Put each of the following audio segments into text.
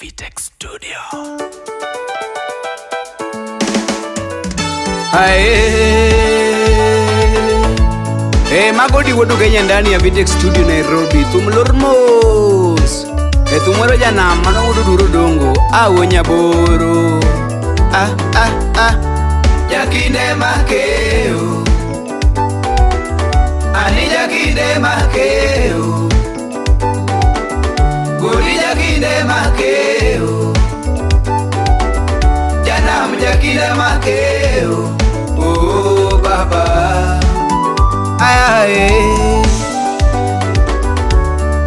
Vitex Studio. Ae. Eh, mago diwodo Kenya ndani ya Vitex Studio Nairobi. Thum lor mos. E thum wero janam mano wuodo duro dongo. Awo nyaboro. Ah ah ah. Jakinde makeo. Ani jakinde makeo. Goli jakinde makeo. Janam jakinde makeo. Oh baba. Ae.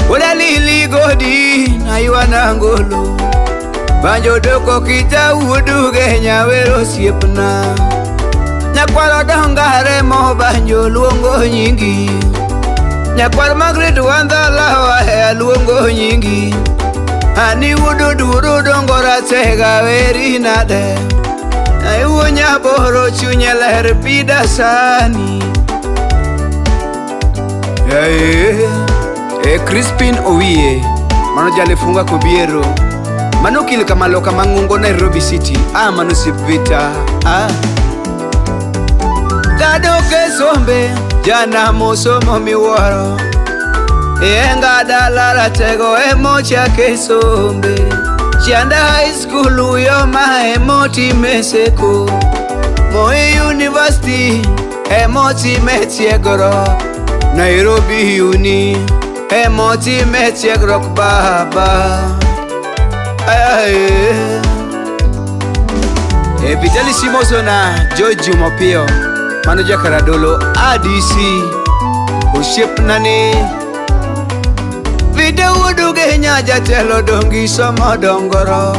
Oda lili godi na ngolo. Banjo doko kita wuodu Kenya wero osiepna. Nyakwaro dongare mo banjo luongo nyingi. Nyakwar Margaret Wandala wahe luongo nyingi. Ani wuodo duro dongo ratega weri nade. Aiwo nyaboro chunye ler pida sani. Eh, eh, Crispin Owiye mano jalifunga kobiero mano okil kamaloka mang'ongo Nairobi City ah, mano osiep Vita ah. Kadok e sombe janam osomo miwuoro Enga dala ratego emochake sombe Chianda High School uyoma emotime seko Moi University emotime tiegruok Nairobi Uni emotime tiegruok baba Aye. E Vitalis Imosona George Jumapio mano Jakaradolo ADC osiepna ni Vite wuodu Kenya jatelo dongi somo dongoro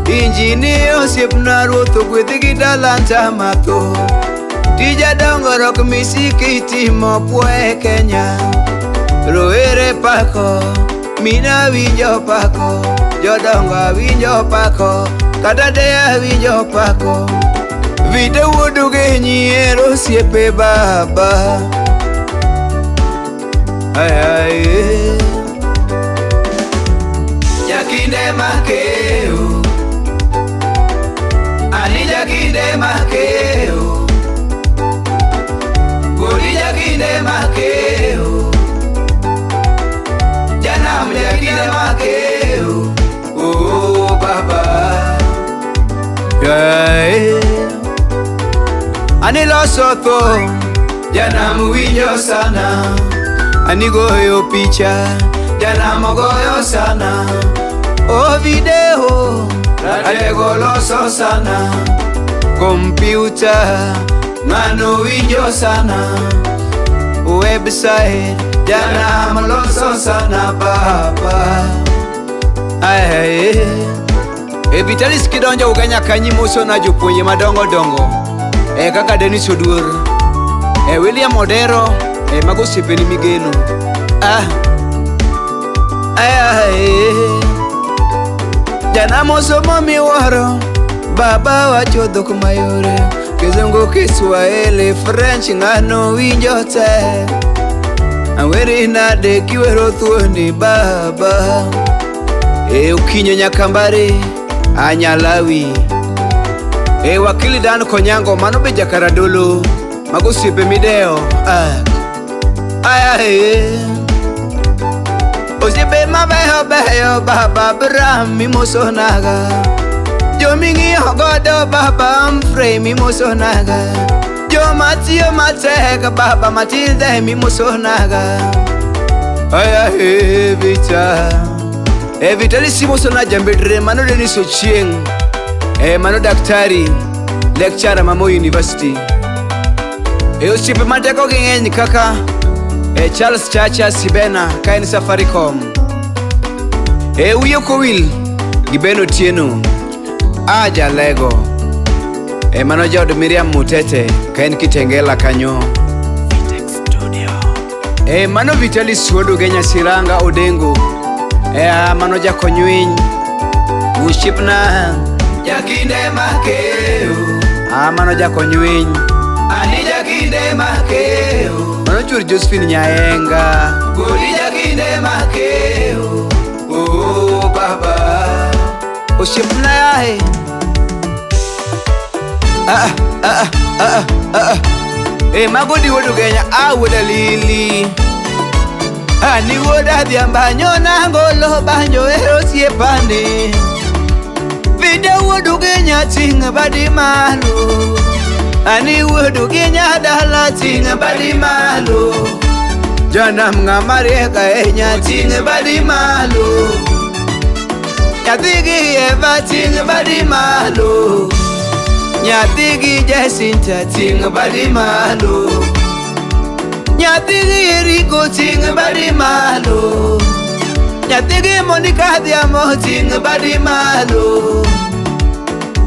Injini osiepna ruoth ogwedhi gi talanta mathoth Tija dongruok misiki itimo puoye Kenya Rowere pako, mina winjo pako Jodongo winjo pako, kata deya winjo pako Vite wuodu Kenya osiepe baba Ay, ay, Jakinde makeo. Ani jakinde makeo. Goli jakinde makeo. Janam jakinde makeo. Oh baba. ay. Ani loso thum Janam winjo sana. ani goyo picha Janam goyo sana. o video Ratego loso sana. kompyuta Ng'ano winjo sana. website Janam loso sana baba. Ay, e Vitalis kidonjo Ugenya kanyi moso na jopuonje madongo dongo e kaka Dennis Oduor e William Odero e mago osiepeni migeno ah. Ay, ay. Janam osomo miwuoro baba wacho dhok mayore Kizungu, Kiswahili, French ng'ano winjo te Aweri nade kiwero thuondi baba E Okinyo Nyakambari Anyalawi E wakili Dan Konyango mano be Jakaradolo mago osiepe mideo ah. Ay, ay, Osiepe mabeyo beyo baba Abraham mimosonaga Joming'iyo godo baba Humphrey mimosonaga Joma tiyo matek baba Matilde mimosonaga Ay, ay, Vita E Vitalis imosona jambedre mano Dennis Ochieng E mano daktari lecturer ma Moi University E osiepe mateko gi ng'eny kaka e Charles Chacha Sibena ka en Safaricom E wiye ok owil gi Ben Otieno a Jalego E mano jaod Miriam Mutete ka en Kitengela kanyo Vitex Studio. E mano Vitalis wuod Ugenya Siranga Odengo E a mano Jakonywiny Osiepna Jakinde makeo. a mano Jakonywiny Ani jakinde makeo. Mano chuor Josephine Nyaenga Goli jakinde makeo. Oh baba. Osiepna yae. Ah, ah, ah, ah. E mago di wuod Ugenya, a wuod Alili. Ani wuod Adhiambo nyona ngolo banjo ero osiepane. Vide wuod Ugenya ting' badi malo. Ani wuod Ugenya dala ting' badi malo. Janam ng'ama riek ahinya ting' badi malo. Nyathi gi Eva ting' badi malo. Nyathi gi Jacinta ting' badi malo. Nyathi gi Eriko ting' badi malo. Nyathi gi Monica Adhiambo ting' badi malo.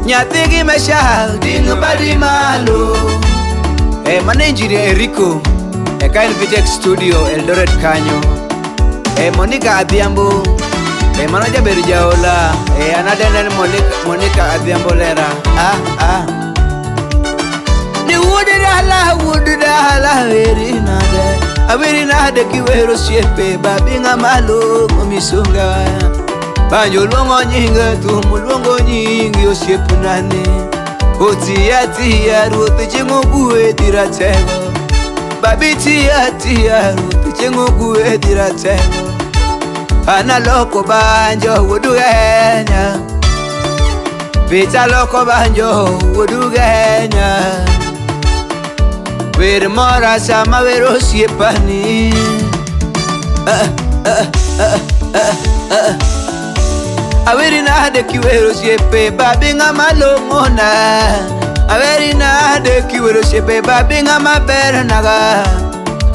Nyathi gi Meshal ting' badi malo. E mano engineer Eriko e ka en Vitex Studio Eldoret kanyo. E Monica Adhiambo e mano jaber jaola e an adende ni Monica, Monica Adhiambo lera. Ah, ah. Ni wuod dala, wuod dala, aweri nade, aweri nade kiwero osiepe babi ng'ama long'o misunga. Banjo luongo nyinge, thum luongo nyingi osiepnani. Otiya tiya ruoth chieng' ogwedhi ratego. Babi tiya tiya ruoth chieng' ogwedhi ratego. An aloko banjo wuod Ugenya. Picha loko banjo wuod Ugenya. Wer mora sama wero osiepani. Ah, ah, ah, ah, ah. Aweri nade kiwero osiepe babi ng'ama long'ona. Aweri nade kiwero osiepe babi ng'ama ber naga.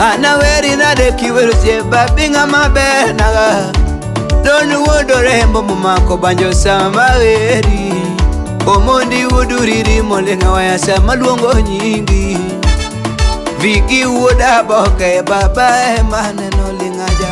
An aweri nade kiwero osiepe babi ng'ama ber naga. Don wuod Orembo momako banjo sama weri. Omondi wuod Uriri moling'o waya sama luongo nyingi. Viki wuod Aboke baba ema neno ling'aja.